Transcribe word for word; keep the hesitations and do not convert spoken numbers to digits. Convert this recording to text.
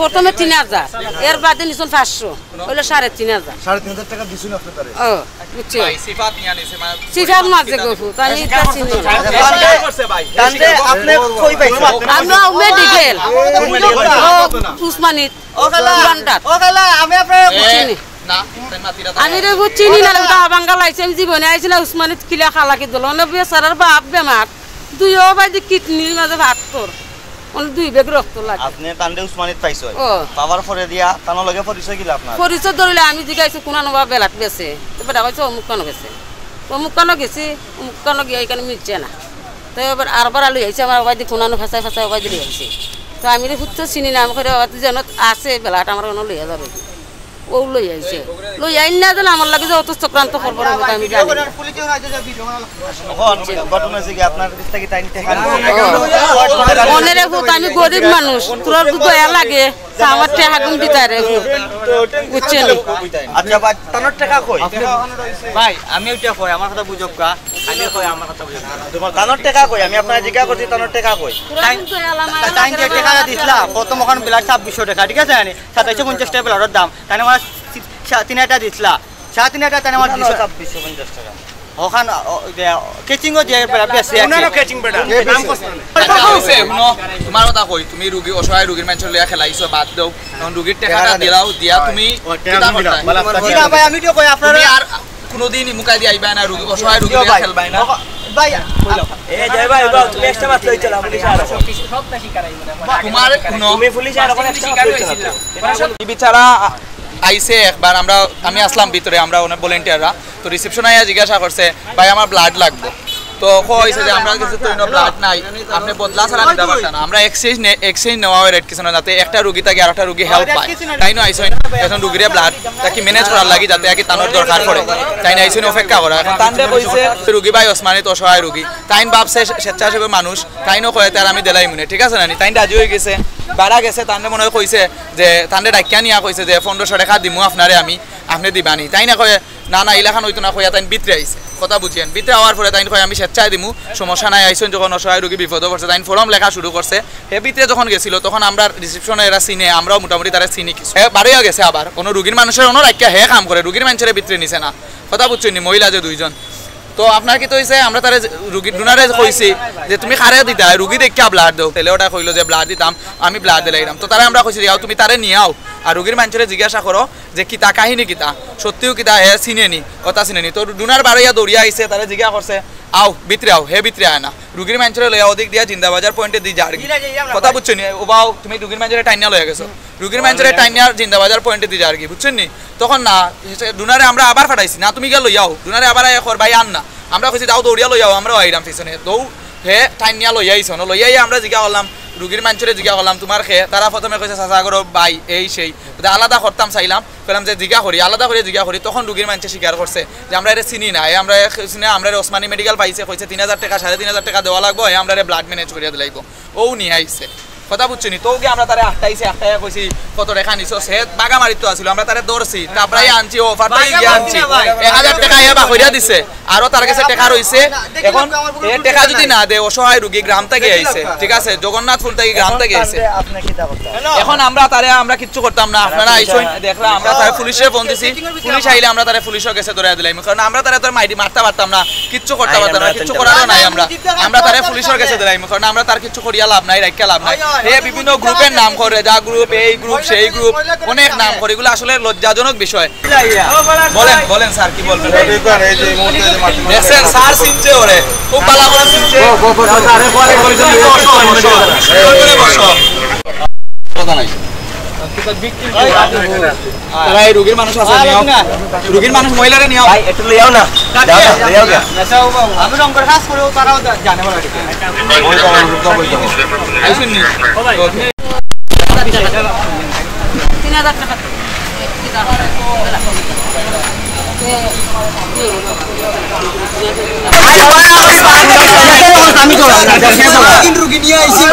প্রথমে তিন হাজার, এর বাদে নিছইন পাঁচশো, অইলো সাড়ে তিন হাজার। সাড়ে তিন হাজার টাকা দিছইন আপনি তারে? ও, বুঝছো? ভাই, সিফাত নিয়া নিছে, মানে, সিফাত মাঝে গফু, তো আমি এটা চিনি না। তানরে আপনি কই পাইছেন? আমরা মেডিকেল। ও, উসমানিত। ও খালা, পুরানটাত। ও খালা, আমি আপনার এ, চিনি। না, তাই মাতিরা তাই। আমি রে বুঝ চিনি না, ওটা হাবাঙ্গা লাইছে, আমি জীবনে আইছি না, উসমানিত কিলা খালা কি দল, মানে বেচারার বাপ বেমার, দুইও বাই যে কিডনির মাঝে পাথর, মানে দুই ব্যাগ রক্ত লাগে। আপনি তানরে উসমানিত পাইছো? ও। পাওয়ার পরে দিয়া তানর লগে পরিচয় কিলা আপনার? পরিচয় ধরিলে আমি জিগাইছি কোন আনো বা বেলাত বেছে, তো বেটা কইছে অমুক কানো গেছে, অমুক কানো গেছি, অমুক কানো গিয়া এখানে মিলছে না, তো এবার আরবার লই আইছে, আমার ওবাইদি কোন আনো ফেসাই ফেসাই ওবাইদি লই আইছে, তো আমি রে হুচ্চ চিনি না, আমি করে ওবাইদি যেন আছে বেলাত আমার কোনো লইয়া যাবে। ও লই আইছে। লই আইন না যেন আমার লাগে যে অত চক্রান্ত করবো না, আমি জানি না। এখন ঘটনা হয়েছে কি, আপনার কাছ থেকে তাই নিতে হয়। মনে রেখো, আমি গরিব মানুষ, তোর দয়া লাগে, তা আমার টেকা গুণ দিতে রে, বুঝছেন? আচ্ছা ভাই, তানর টেকা কই? ভাই, আমি ওইটা কই, আমার কথা বুঝুক্কা। আমি কই, আমার কথা বুঝুক্কা। তানর টেকা কই? আমি আপনারে জিজ্ঞাসা করছি, তানর টেকা কই? তাই, তাই যে টেকা দিছলা, প্রথম ওখান বিলার ছাব্বিশশো টাকা, ঠিক আছে? সাতাইশশো পঞ্চাশ টাকা বিলার দাম। তাই আমার সা-, তিন হাজার দিছলা। সাড়ে তিন হাজার টাকা আমার দিছো। ছাব্বিশশো পঞ্চাশ টাকা। ওখান, ও, দে, কেচিংও দিয়ে বেটা বেশি আছে। ওনারও কেচিং বেটা। নাম কষ্ট নেই। আচ্ছা, হইছে, হুনো, তোমার কথা কই, তুমি রুগী, অসহায় রুগীর মানুষ লইয়া খেলাইছো, বাদ দাও। এখন রুগীর টেকাটা দিলাও, দিয়া তুমি ও, টেকা কিতা দিলাও। করতায়? জি না ভাই, আমি তো কই আপনারা তুমি আর কোনোদিন মুখা দিয়ে আইবা না, রুগী, অসহায় রুগী লইয়া খেলবায় না। ভাই, এ, জয় ভাই, বাবা, তুমি একটা মাত্র লই চলো, পুলিশ আর তোমার কোনো তুমি পুলিশ আর ওখানে একটা মাত্র লই চলো। এই বেচারা আইছে একবার, আমরা, আমি আসলাম ভিতরে, আমরা অনেক ভলেন্টিয়াররা, তো রিসেপশন আইয়া জিজ্ঞাসা করছে, "ভাই, আমার ব্লাড লাগবে।" তো কইছে যে, "আমরা কিছু তো ব্লাড নাই, আপনি বদলা ছাড়া নিতে পারতেন না।" আমরা এক্সচেঞ্জ নে-, এক্সচেঞ্জ নেওয়া হয় রেড কিছু না, যাতে একটা রুগী থাকি আর একটা রুগী হেল্প পায়। তাইন আইছইন, এখন রুগীরে ব্লাড তাকে ম্যানেজ করার লাগি, যাতে আর কি তানর দরকার পড়ে, তাইন আইছইন অপেক্ষা করা। এখন তানরে কইছে, রুগী ভাই ওসমানী তো অসহায় রুগী, তাইন ভাবছে স্বেচ্ছাসেবী মানুষ, তাইনও কয়, "তার আমি দিলাইমুনে।" ঠিক আছে না নি? তাইন রাজি হয়ে গেছে, বারা গেছে, তানরে মনে হয় কইছে যে, তানরে ডাকিয়া নিয়া কইছে যে, "পনেরোশো টাকা দিমু আপনারে আমি, আপনি দিবানি।" তাইন কয়, "না, না, ইলাখান হইতো না," কইয়া তাইন ভিতরে আইছে। কথা বুঝিয়েন, ভিতরে আওয়ার পরে তাইন কয়, "আমি স্বেচ্ছায় দিমু, সমস্যা নাই।" আইছইন যখন অসহায় রুগী বিপদে পড়ছে, তাইন ফর্ম লেখা শুরু করছে। হে ভিতরে যখন গেছিল, তখন আমরা রিসেপশনে এরা চিনে, আমরাও মোটামুটি তারা চিনি কিছু। হে বারইয়া গেছে আবার, কোনো রুগীর মানুষের অন্য রাখিয়া হে কাম করে, রুগীর মানুষের ভিতরে নিছে না। কথা বুঝছেন নি? মহিলা যে দুইজন, তো আপনার কিতা হইছে? আমরা তারে রুগী ডোনারে কইছি যে, "তুমি কারে দিতায়, রুগী দেখিয়া ব্লাড দেও।" তাইলে ওটা কইলো যে, "ব্লাড দিতাম, আমি ব্লাড দিলাইরাম।" তো তারে আমরা কইছি, "যাও, তুমি তারে নিয়াও, আর রুগীর মানুষরে জিজ্ঞাসা করো যে কিতা কাহিনী কিতা, সত্যিও কিতা হে চিনেনি, কথা চিনেনি।" তো ডোনার বারইয়া দৌড়িয়া আইছে, তারে জিজ্ঞাসা করছে, "আও, ভিতরে আও।" হে ভিতরে আয় না, রুগীর মানুষরে লইয়া ওদিক দিয়া জিন্দাবাজার পয়েন্টে দি যারগি। কথা বুঝছো নি? "ও বাও, তুমি রুগীর মানুষরে টাইনিয়া লইয়া গেছো।" রুগীর মানুষরে টাইনিয়া জিন্দাবাজার পয়েন্টে দি যারগি, বুঝছেন নি? তখন না, সে ডুনারে আমরা আবার ফাটাইছি, "না, তুমি গিয়া লইয়াও।" ডুনারে আবার আইয়া কর, "ভাই, আর না।" আমরা কইছি, "যাও, দৌড়িয়া লইয়াও, আমরাও আইরাম পিছনে।" দৌ-, হে টাইনিয়া লইয়া আইছে, ন লইয়া আইয়া আমরা জিগা করলাম, রুগীর মানুষরে জিগা করলাম, "তোমার খে?" তারা প্রথমে কইছে, "চাচা করো, ভাই, এই সেই।" তে আলাদা করতাম চাইলাম, কইলাম যে, "জিগা করি, আলাদা করিয়া জিগা করি।" তখন রুগীর মানুষে স্বীকার করছে যে, "আমরা এরে চিনি না, এ আমরা এ চিনি না, আমরা এরে ওসমানী মেডিকেল পাইছে, কইছে তিন হাজার টাকা, সাড়ে তিন হাজার টাকা দেওয়া লাগবো, এ আমরা এরে ব্লাড ম্যানেজ করিয়া দিলাইবো।" ও নিয়ে আইছে। কথা বুঝছো নি? তো গিয়ে আমরা তারে আটকাইছি, আটকাইয়া কইছি, "কত টেকা নিছো?" সে বাগামারিত তো আছিল, আমরা তারে ধরছি, তাবড়াই আনছি, ও ফাটাই গিয়া আনছি। এক হাজার টেকা এ বাকইরা দিছে, আরো তার কাছে টেকা রইছে। এখন এ টেকা যদি না দেয়, অসহায় রুগী গ্রাম থেকে আইছে, ঠিক আছে, জগন্নাথপুর থেকে গ্রাম থেকে আইছে। এখন আমরা তারে, আমরা কিচ্ছু করতাম না, আপনারা আইছইন, দেখরা, আমরা তারে পুলিশে ফোন দিছি, পুলিশ আইলে আমরা তারে পুলিশের কাছে ধরে দিলাম, কারণ আমরা তারে তো মাইরি মারতে পারতাম না, কিচ্ছু করতে পারতাম না, কিচ্ছু করারও নাই আমরা। আমরা তারে পুলিশের কাছে দিলাম, কারণ আমরা তার কিচ্ছু করিয়া লাভ নাই, রাখিয়া লাভ নাই। হে বিভিন্ন গ্রুপের নাম করে, যা গ্রুপ, এই গ্রুপ, সেই গ্রুপ, অনেক নাম করে, এগুলো আসলে লজ্জাজনক বিষয়। বলেন, বলেন স্যার, কি বলবেন? দেখছেন, স্যার চিনছে ওরে, খুব ভালো করে চিনছে। বসো, বসো, বসো। কথা নাই। ভাই, রুগীর মানুষ আছে, নিও। রুগীর মানুষ মহিলারে নিও। ভাই, একটু লইয়াও না। যাও না, লইয়াও না। আমি রং করে কাজ করে, তারাও জানে বলা ঠিক। আইসুন নি। তিন হাজার টাকা। আমি তো রুগী নিয়ে আইছি।